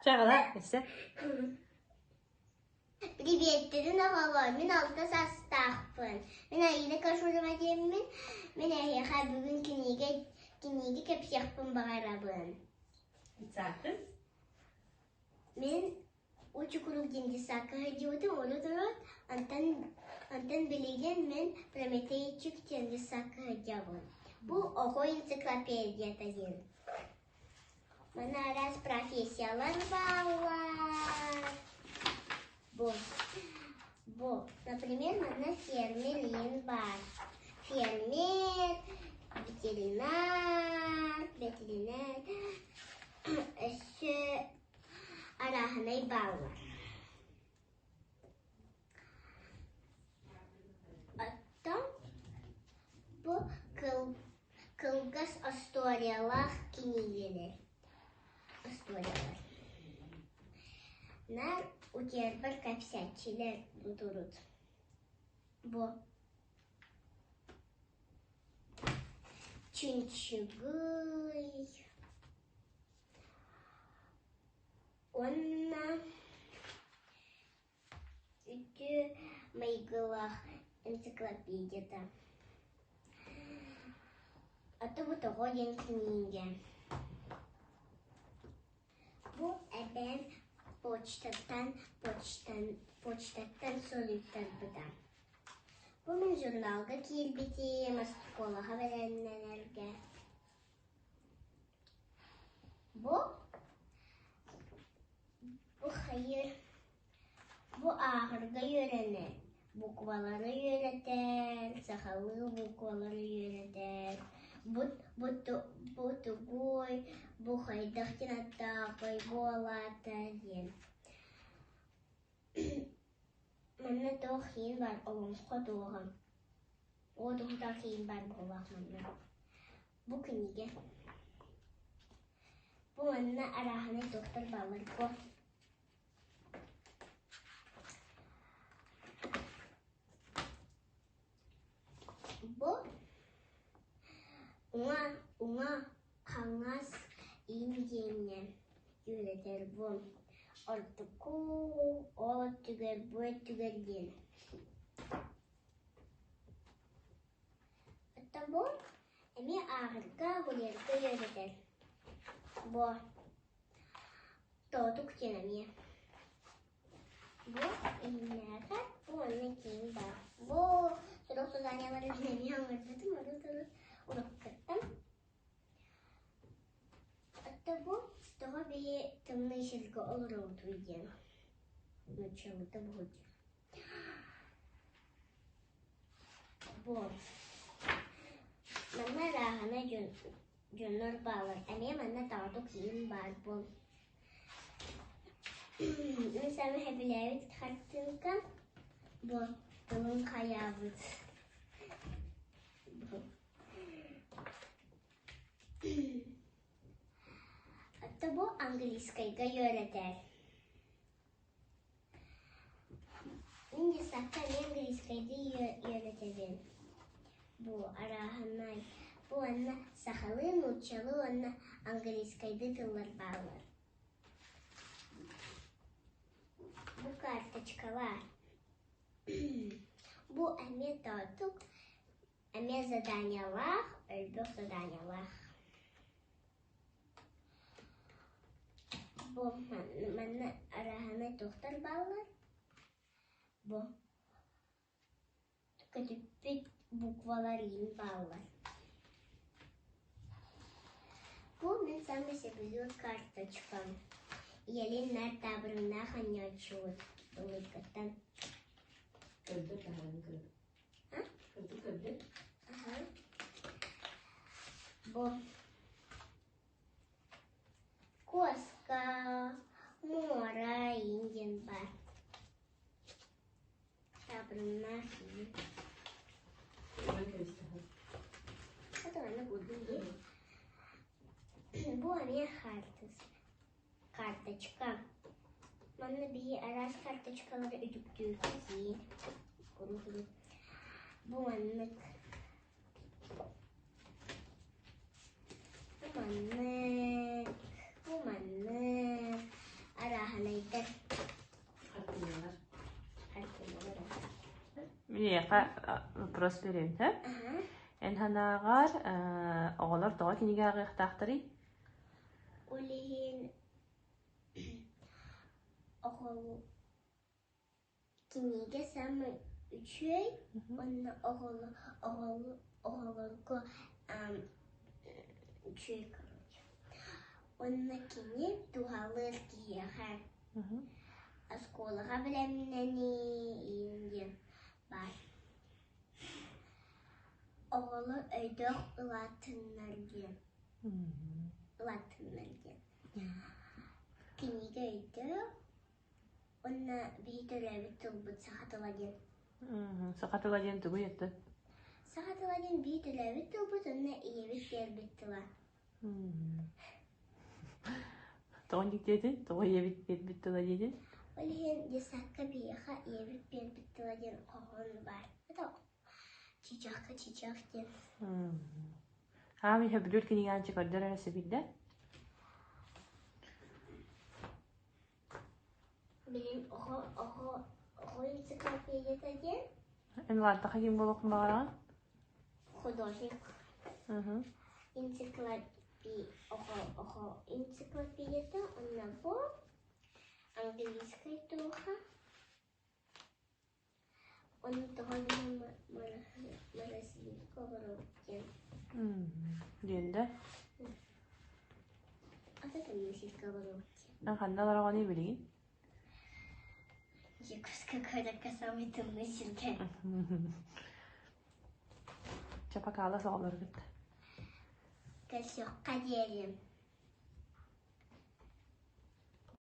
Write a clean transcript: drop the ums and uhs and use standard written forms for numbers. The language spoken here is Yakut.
Чаҕала, өссө. Приветтерин оҕолор, мин алта саастаахпын. Мин Аина Кашурова диэммин. Мин эһиэхэ бүгүн кинигэ кинигэ кэпсиэхпин баҕарабын. Саакын? Мин Учукурук диэн детсадка сылдьыбытым, урут-урут. Онтон, онтон билигин мин Прометейчик диэн детсадка сылдьабын. Бу оҕо энциклопедията диэн. Манна араас профессиялар бааллар. Бу, бу, например, манна фермер диэн баар. Фермер, ветеринар, ветеринар, өссө арааһынай бааллар. Оттон бу кыл кылгас остуоруйалаах кинигэлэр остуоруйалар Наар утуйарбар кэпсээччилэр утурут Бу Чүнчүгүй Уонна үтүө майгылаах энциклопедията Аты бу тоҕо диэн кинигэ Бу эбээм почтаттан почтан почтаттан суруйтарбыта. Бу мин журналга киирбитим, оскуолаҕа бэлэмнэнэргэ. Бу бу хайыр бу ааҕарга үөрэнэр, буквалары үөрэтэр, сахалыы буквалары үөрэтэр, бу бу бу тугуй, бу хайдах диэн аттааҕый, бу алаата диэн. Манна туох иин баар олоҥхо туоҕа уот уһутар иин баар буоллах манна. Бу кинигэ. Бу манна арааһынай туохтар бааллар бу. Бу уҥа уҥа хаҥас иин диэҥҥэ үөрэтэр бу ортоку ол өттүгэр бу өттүгэр диэн. Оттон бу эмиэ ааҕарга, гуляйга үөрэтэр. Бу тоотук диэн эмиэ. Бу иһинээҕи, бу уонна киин баар. Бу сорох заданиелары мин эмиэ оҥорбутум, урут-урут уруккуттан. Оттон бу тоҕо биһи тымныы сиргэ олоробутуй диэн нууччалыыта буһуйдум. Бу манна арааһына дьон дьоннор бааллар. Эмиэ манна тоҕотук иин баар буол. Мин саҥа сөбүлээбит хартыынкам бу тылын хайаабыт. Ата бу английскайга үөрэтэр. Мин детсадка эмиэ английскайдыы үөрэтэбин. Бу арааһынай бу уонна сахалыы, нууччалыы уонна английскайдыы тыллар бааллар. Бу карточкалар. Бу эмиэ тоотук, эмиэ заданиелаах, элбэх заданиелаах. Бу манна арааһынай туохтар бааллар. Бу көтүппүт буквалар иин бааллар. Бу мин саамай сөбүлүүр карточкам. Ийэлиин наар таабырыннаах оонньооччубут былыргыттан. Көрдө таһарын көрө. А? Көрдө көрдө. Аха. Бу куоска, муора иин диэн баар. Таабырыннаах иин. Ылан кэбистэхэ. Хатыланна курдук дии. Бу эмиэ хаартыс карточка. Манна биһи араас карточкалары үтүктүүрбүт дии. Бу маннык. Бу маннык. Бу маннык. Мин эйиэхэ вопрос биэрэбин, һэ? Эн санааҕар оҕолор тоҕо кинигэ ааҕыахтаахтарый? Ол иһин оҕолор Кинигэ саамай үчүгэй уонна оҕолорго үчүгэй короче. Уонна кини туһалыыр киһиэхэ оскуолаҕа бэлэмнэнии диэн баар. Оҕолор өйдөөх улаатыннар диэн улаатыннар диэн. Кинигэ өйдөөх Уонна биһи төрөөбүт тылбыт саха тыла диэн. Саха тыла диэн тугуй это? Саха тыла диэн биһи төрөөбүт тылбыт уонна ийэбит биэрбит тыла. Тоҕо инник диэтин? Тоҕо ийэбит биэрбит тыла диэтин? Ол иһин детсадка биһиэхэ ийэбит биэрбит тыла диэн хоһоон баар. Это чичахка чичах диэн. Аам сөбүлүүр кинигэҕин көрдөр эрэ сөбүйдэ? Билин оҕо оҕо оҕо энциклопедията диэн Эн улааттахха ким буолуоххун баҕараҕын? Художник. Энциклопи оҕо оҕо энциклопедията уонна бу английскай туоха. Ону тоҕо морозилка олоробут диэн. Диэн да? Ата морозилка олоробут диэн. Эн ханна олороҕуный билигин? Якутска куоракка самый тымныы сиргэ. Чапакаалас оҕолору кытта. Көрсүөххэ диэри.